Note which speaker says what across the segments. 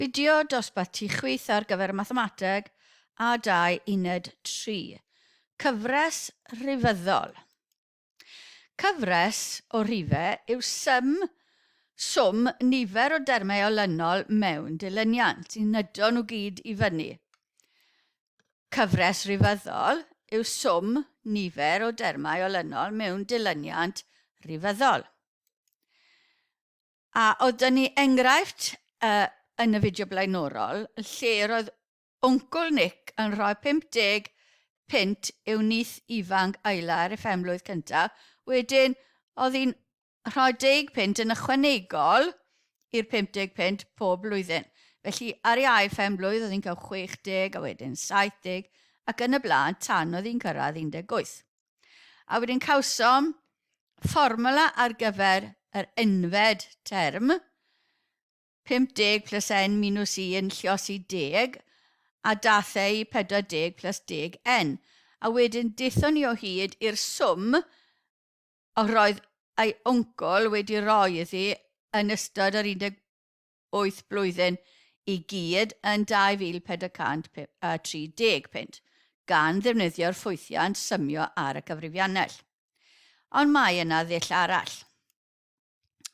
Speaker 1: Fideo dosbarth tu chwith ar gyfer Mathemateg a 2 Uned 3. Cyfres rifyddol. Cyfres o rifau yw sym, swm, nifer o dermau olynol mewn dilyniant, sy'n nydo nhw gyd i fyny. Cyfres rifyddol yw swm nifer o dermau olynol mewn dilyniant rifyddol. A oedd 'da ni enghraifft uh, yn y fideo blaenorol lle roedd Wncwl Nick yn rhoi 50 punt i'w nith ifanc Ayla ar ei phen-blwydd cyntaf. Wedyn, oedd hi'n rhoi 10 punt yn ychwanegol i'r 50 punt pob blwyddyn. Felly, ar ei ail phen-blwydd, oedd hi'n cael 60 a wedyn 70 ac yn y blaen tan oedd hi'n cyrraedd 18. A wedyn cawsom fformwla ar gyfer yr enfed term, 50 plus n minus 1 lliosi 10, a dath e i 40 plus 10 n. A wedyn dethon ni o hyd i'r swm o roedd ei wncwl wedi roi iddi yn ystod yr 18 blwyddyn i gyd yn 2,430 punt, gan ddefnyddio'r ffwythiant symio ar y cyfrifiannell. Ond mae yna ddull arall.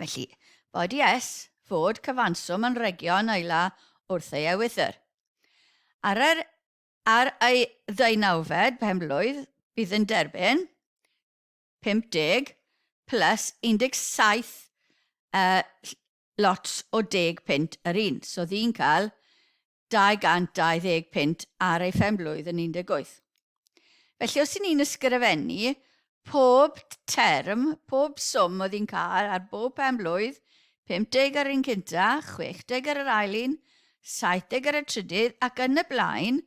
Speaker 1: Felly, boed i S fod cyfanswm anrhegion Ayla wrth ei ewythr. Ar, yr, ar ei ddeunawfed penblwydd, bydd yn derbyn 50 plus 17 uh, lots o 10 punt yr un. So oedd hi'n cael 220 punt ar ei phen-blwydd yn 18. Felly os ni'n ysgrifennu pob term, pob swm oedd hi'n cael ar bob pen-blwydd, 50 ar un cynta, 60 ar yr ail un, 70 ar y trydydd ac yn y blaen,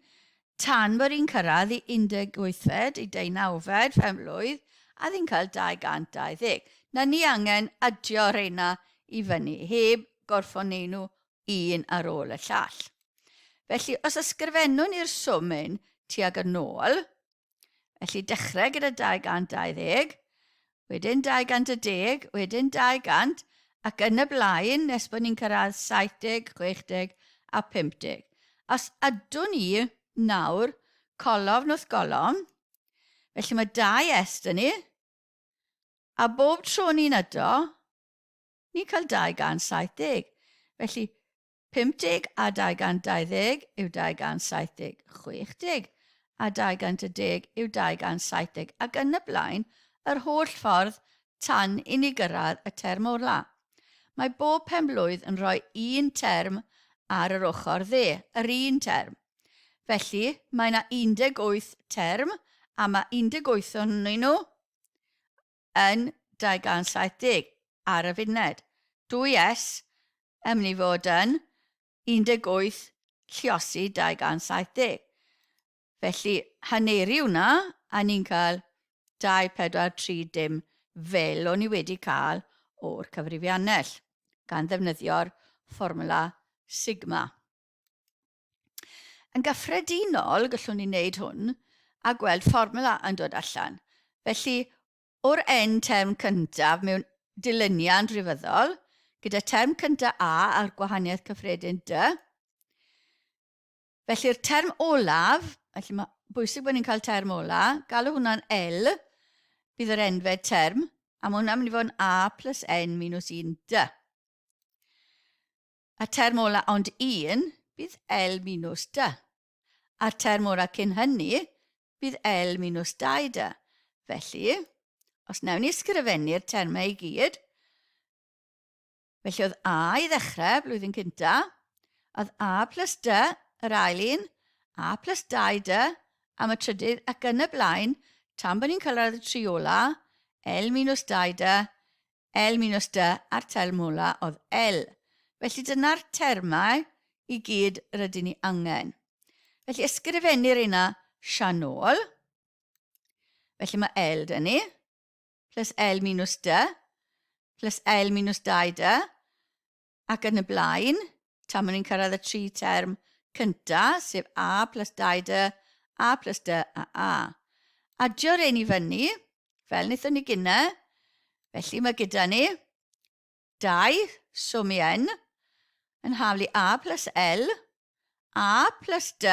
Speaker 1: tan bod hi'n cyrraedd i 18fed, i deunawfed phen-blwydd, a ddi'n cael 220. Na ni angen adio rheina i fyny, heb gorffo neu nhw un ar ôl y llall. Felly, os ysgrifennwn ni'r swm hyn tuag yn ôl, felly dechrau gyda 220, wedyn 210, wedyn 200, ac yn y blaen nes bod ni'n cyrraedd 70, 60 a 50. Os ydwn ni nawr colofn wrth golofn, felly mae 2 S dyn ni, a bob tro ni'n ydo, ni'n cael 270. Felly 50 a 220 yw 270, 60 a 210 yw 270 ac yn y blaen yr holl ffordd tan i ni gyrraedd y term ola. Mae bob pen-blwydd yn rhoi un term ar yr ochr dde, yr un term. Felly, mae yna 18 term a mae 18 ohonyn nhw yn 270 ar y funed. 2S yn mynd i fod yn 18 lliosi 270. Felly, haneru hwnna, a ni'n cael 2, 4, 3, dim fel o'n i wedi cael o'r cyfrifiannell, gan ddefnyddio'r fformwla sigma. Yn gyffredinol, gallwn ni wneud hwn a gweld fformwla yn dod allan. Felly, o'r n term cyntaf mewn dilyniant rifyddol, gyda term cyntaf a a'r gwahaniaeth cyffredin d, Felly'r term olaf, felly mae bwysig bod ni'n cael term ola, galw hwnna'n L, bydd yr enfed term, a mae hwnna'n mynd i fod yn A plus N minus 1 D. A term ola ond 1, bydd L minus D. A'r term ola cyn hynny, bydd L minus 2 D. Felly, os wnawn ni ysgrifennu'r termau i gyd, Felly oedd A i ddechrau blwyddyn cynta, oedd A plus D yr ail un, A plus 2D am y trydydd ac yn y blaen tan bod ni'n cyrraedd y tri ola, L minus 2D, L minus D a'r term ola oedd L. Felly dyna'r termau i gyd rydyn ni angen. Felly ysgrifennir yna Sianol. Felly mae L dyn ni. plus L minus D, plus L minus 2D, ac yn y blaen, tan bod ni'n cyrraedd y tri term cynta, sef A plus 2D, A plus D a A. Adio'r ein i fyny, fel wnaethon ni gynne, felly mae gyda ni 2 swm i N, yn haflu A plus L, A plus D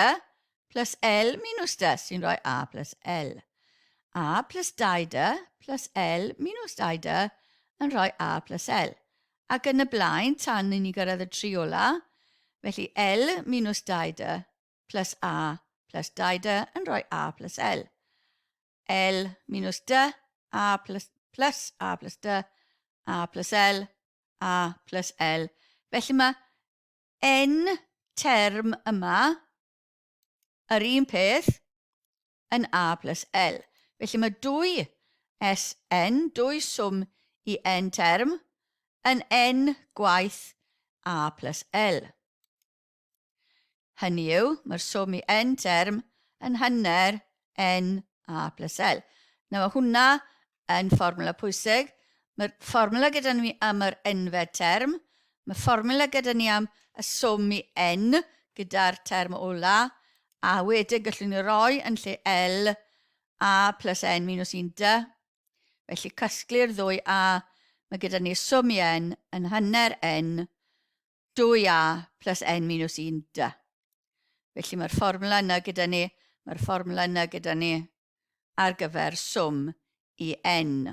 Speaker 1: plus L minus D sy'n rhoi A plus L. A plus 2D plus L minus 2D yn rhoi A plus L. Ac yn y blaen, tan i ni gyrraedd y tri ola, felly L minus 2D plus A plus 2D yn rhoi A plus L. L minus D, A plus, plus A plus D, A plus L, A plus L. Felly mae N term yma, yr un peth, yn A plus L. Felly mae 2 SN, 2 swm i N term, yn N gwaith A plus L. Hynny yw, mae'r swm i N term yn hanner N A plus L. Nawr mae hwnna yn fformwla pwysig. Mae'r fformwla gyda ni am yr enfed term. Mae fformwla gyda ni am y swm i N gyda'r term ola. A wedyn gallwn ni roi yn lle L A plus N minus 1 D. Felly casglu'r ddwy A, mae gyda ni swm i N yn hanner N 2A plus N minus 1 D. Felly mae'r fformwla yna gyda ni, mae'r fformwla yna gyda ni ar gyfer swm i N.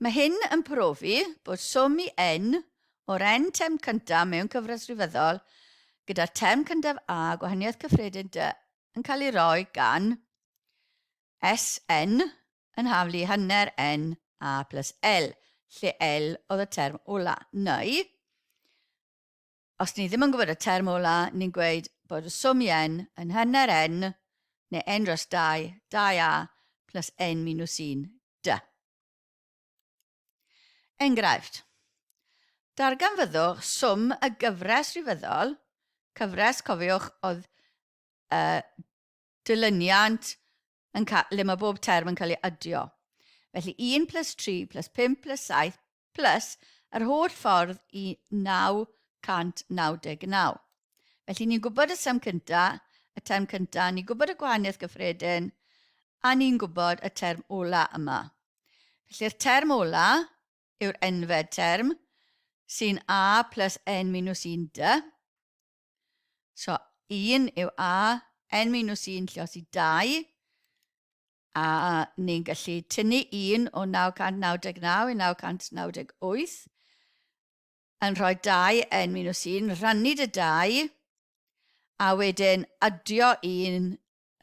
Speaker 1: Mae hyn yn profi bod swm i N o'r N term cyntaf mewn cyfres rifyddol gyda'r term cyntaf A gwahaniaeth cyffredin D yn cael ei roi gan SN yn haflu hanner N A plus L, lle L oedd y term ola. Neu, os ni ddim yn gwybod y term ola, ni'n gweud bod y swm i N yn hanner N, neu N dros 2, 2A plus N minus 1, D. Enghraifft. Darganfyddwch swm y gyfres rifyddol, cyfres, cofiwch, oedd uh, dilyniant yn ca- le mae bob term yn cael ei adio. Felly 1 plus 3 plus 5 plus 7 plus yr holl ffordd i 999. Felly ni'n gwybod y sum cynta, y term cynta, ni'n gwybod y gwahaniaeth gyffredin, a ni'n gwybod y term ola yma. Felly'r term ola yw'r enfed term, sy'n a plus n minus 1 d. So, 1 yw A, n minus 1 lluosi 2, a ni'n gallu tynnu 1 o 999 i 998, yn rhoi 2 n minus 1, rhannu dy 2, a wedyn adio 1,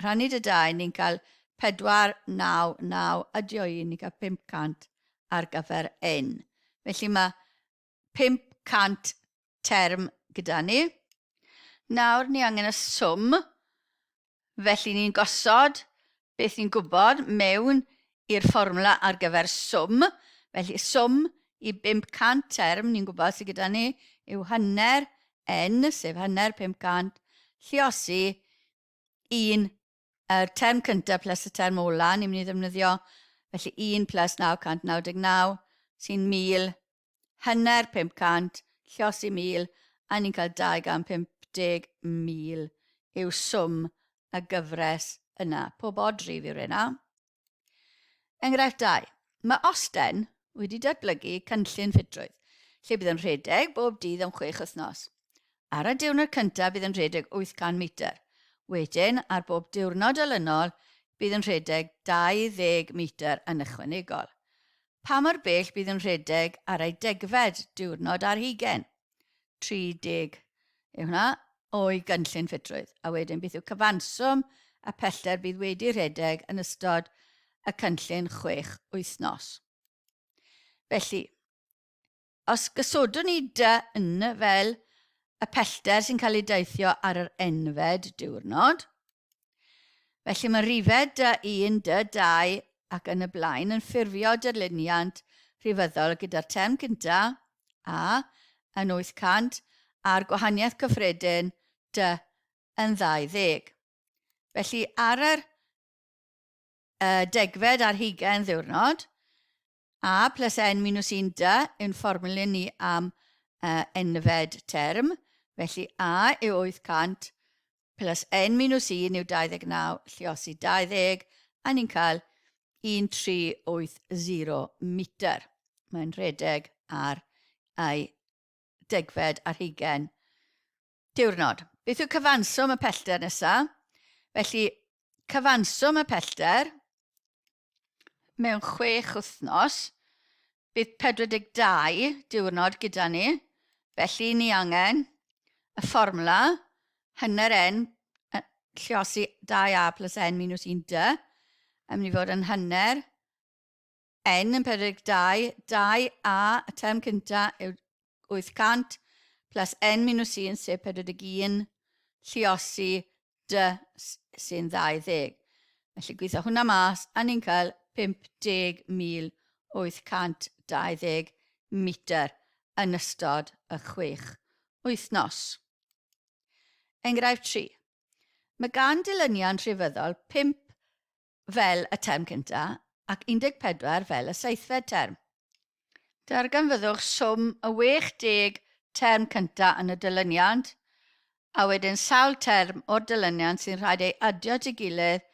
Speaker 1: rhannu dy 2, ni'n cael 4, 9, 9, adio 1, ni'n cael 500 ar gyfer n. Felly mae 500 term gyda ni. Nawr ni angen y swm, felly ni'n gosod beth ni'n gwybod mewn i'r fformwla ar gyfer swm. Felly swm i 500 term ni'n gwybod sydd gyda ni yw hanner n, sef hanner 500, lliosi 1 yr term cyntaf plus y term ola ni'n mynd i ddefnyddio, felly 1 plus 999 sy'n 1000, hanner 500, llosi 1000, a ni'n cael 250,000 yw swm y gyfres yna. Pob od rif yw'r yna. Enghraifft 2. Mae Austen wedi datblygu cynllun ffitrwydd, lle bydd yn rhedeg bob dydd am chwech wythnos. Ar y diwrnod cyntaf bydd yn rhedeg 800 metr. Wedyn, ar bob diwrnod olynol, bydd yn rhedeg 20 metr yn ychwanegol. Pa mor bell bydd yn rhedeg ar ei degfed diwrnod ar hugain? 30 yw hwnna, o'i gynllun ffitrwydd. A wedyn beth yw cyfanswm y pellter bydd wedi rhedeg yn ystod y cynllun chwech wythnos. Felly, Os gosodwn ni dy n fel y pellter sy'n cael ei deithio ar yr enfed diwrnod, felly mae rhifau dy 1, dy 2 ac yn y blaen yn ffurfio darluniant rhifyddol gyda'r term cyntaf, a, yn 800 a'r gwahaniaeth cyffredin, dy, yn 20. Felly ar yr uh, degfed ar hugain ddiwrnod, A plus N minus 1 D yw'n fformwla ni am uh, enfed term. Felly A yw 800 plus N minus 1 yw 29, lliosi 20, a ni'n cael 1380 metr. Mae'n rhedeg ar ei degfed ar hugain diwrnod. Beth yw cyfanswm y pellter nesaf? Felly, cyfanswm y pellter mewn chwech wythnos, bydd 42 diwrnod gyda ni, felly ni angen y fformwla hanner n lliosi 2a plus n minus 1d, yn mynd i fod yn hanner N yn 42, 2A, y term cynta yw 800, plus N minus 1, sef 41, lliosi D sy'n 20. Felly gweithio hwnna mas, a ni'n cael 50,820 metr yn ystod y chwech wythnos. Enghraifft 3. Mae gan dilyniant rhifyddol 5 fel y term cyntaf ac 14 fel y seithfed term. Darganfyddwch swm y 60 term cyntaf yn y dilyniant, a wedyn sawl term o'r dilyniant sy'n rhaid ei adio at ei gilydd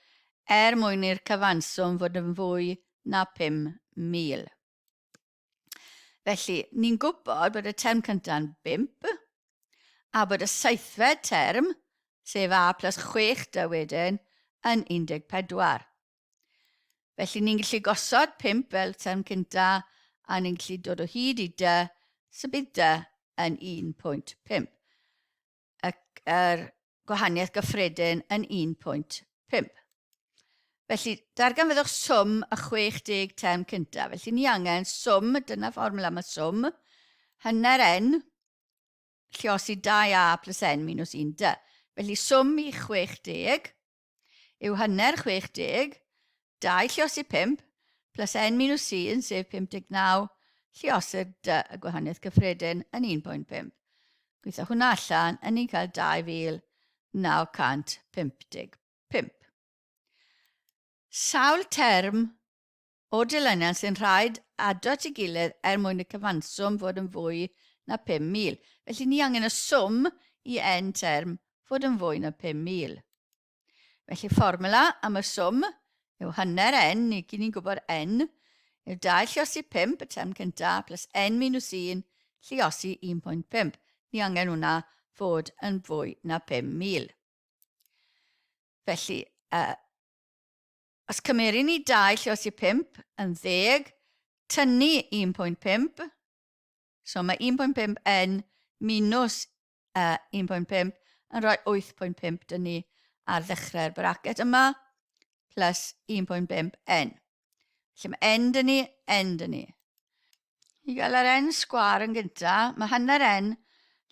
Speaker 1: er mwyn i'r cyfanswm fod yn fwy na 5,000. Felly, ni'n gwybod bod y term cyntaf yn 5, a bod y seithfed term, sef A plus 6 dy wedyn, yn 14. Felly ni'n gallu gosod 5 fel term cynta, a ni'n gallu dod o hyd i dy, so bydd dy yn 1.5. Y, yr gwahaniaeth gyffredin yn 1.5. Felly, darganfyddwch swm y 60 term cyntaf. Felly, ni angen swm, dyna fformwla am y swm, hanner n, lliosi 2a plus n minus 1d. Felly, swm i 60 yw hanner 60, 2 lliosi 5, plus n minus 1, sef 59, lliosir d, y gwahaniaeth cyffredin, yn 1.5. Gweithio hwnna allan, yn ni'n cael 2,955. Sawl term o dilyniant sy'n rhaid ado at ei gilydd er mwyn y cyfanswm fod yn fwy na 5,000. Felly ni angen y swm i n term fod yn fwy na 5,000. Felly fformula am y swm yw hanner n, ni gyd ni'n gwybod n, yw 2 lliosi 5, y term cyntaf, plus n minus 1 lliosi 1.5. Ni angen hwnna fod yn fwy na 5,000. Felly, os cymeru ni 2 lliosi 5 yn ddeg, tynnu 1.5, so mae 1.5 n minus 1.5 yn rhoi 8.5 dyn ni ar ddechrau'r bracet yma, plus 1.5 n. Felly mae n dyn ni, n dyn ni. I gael yr n sgwar yn gyntaf, mae hanner n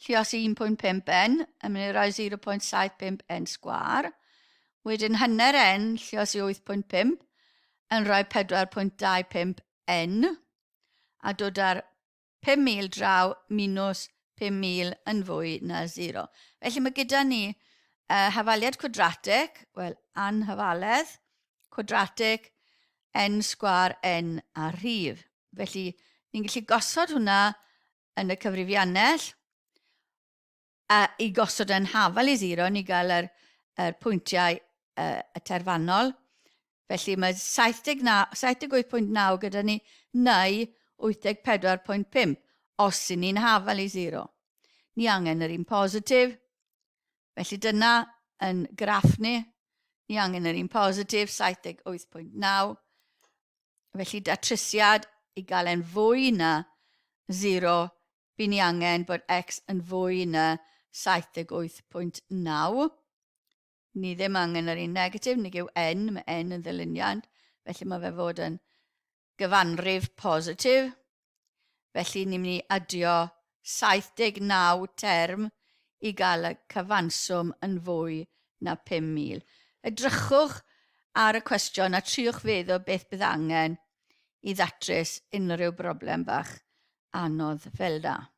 Speaker 1: llios 1.5 n yn mynd i roi 0.75 n sgwar. Wedyn hanner n llios 8.5 yn rhoi 4.25 n. A dod â'r 5,000 draw minus 5,000 yn fwy na 0. Felly mae gyda ni hafaliad cwadratig, wel, anhafaledd, cwadratig, n sgwar n a rhif. Felly ni'n gallu gosod hwnna yn y cyfrifiannell, a i gosod yn hafal i 0, ni gael yr, yr pwyntiau y terfynol. Felly mae 78.9 gyda ni neu 84.5 os y'n ni'n hafal i 0. Ni angen yr un positif. Felly dyna yn graff ni. Ni angen yr un positif, 78.9. Felly datrysiad i gael e'n fwy na 0 By ni angen bod x yn fwy na 78.9. Ni ddim angen yr un negatif, nag yw n, mae n yn ddyluniad, felly mae fe fod yn gyfanrif positif. Felly ni'n mynd i adio 79 term i gael y cyfanswm yn fwy na 5,000. Edrychwch ar y cwestiwn a triwch feddwl beth bydd angen i ddatrys unrhyw broblem bach anodd fel 'na.